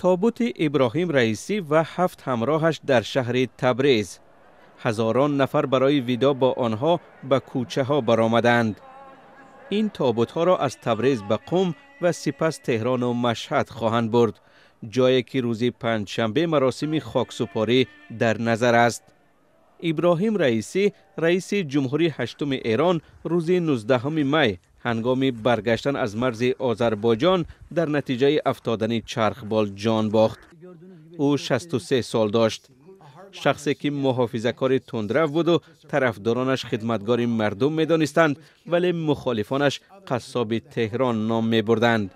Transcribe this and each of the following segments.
Тобути Иброҳим Раисӣ ва ҳафт ҳамроҳаш дар шаҳри Табрез. Ҳазорон нафар барои видоъ бо онҳо ба кӯчаҳо баромаданд. Ин тобутҳоро аз Табрез ба Қум ва сипас Теҳрон ва Машҳад хоҳанд бурд, ҷое ки рӯзи панҷшанбе маросими хоксупорӣ дар назар аст. Иброҳим Раисӣ, раиси ҷумҳури ҳаштуми Эрон, рӯзи 19 май ҳангоми баргаштан аз марзи Озарбойҷон дар натиҷаи афтодани чархбол ҷон бохт. Ӯ 63 сол дошт. Шахсе ки муҳофизакори тундрав буд ва тарафдоронаш хидматгори мардум медонистанд, вале мухолифонаш қассоби Теҳрон ном мебурданд.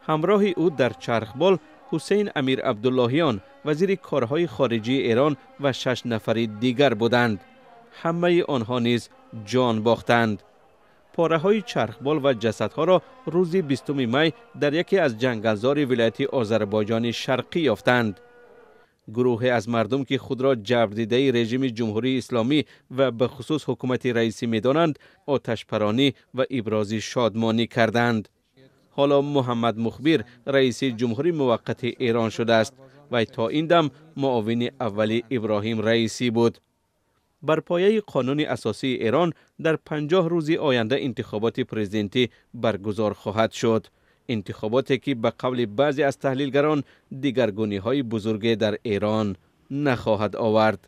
Ҳамроҳи ӯ дар чархбол Ҳусейн Амир Абдуллоҳиён, вазири корҳои хориҷии Эрон, ва 6 нафари дигар буданд. Ҳамаи онҳо низ ҷон бохтанд. Пораҳои чархбол ва ҷасадҳоро рӯзи 20 май дар яке аз ҷангалзори вилояти Озарбойҷони Шарқӣ ёфтанд. Гурӯҳе аз мардум ки худро ҷабрдидаи режими Ҷумҳурии Исломӣ ва ба хусус ҳукумати Раисӣ медонанд, оташпаронӣ ва ибрози шодмонӣ карданд. Ҳоло Муҳаммад Мухбир раиси ҷумҳури муваққати Эрон шудааст ва то ин дам муовини аввали Иброҳим Раисӣ буд. Бар пояи қонуни асосии Эрон дар 50 рӯзи оянда интихоботи президентӣ баргузор хоҳад шуд. Интихоботе ки ба қавли баъзе аз таҳлилгарон дигаргуниҳои бузурге дар Эрон нахоҳад овард.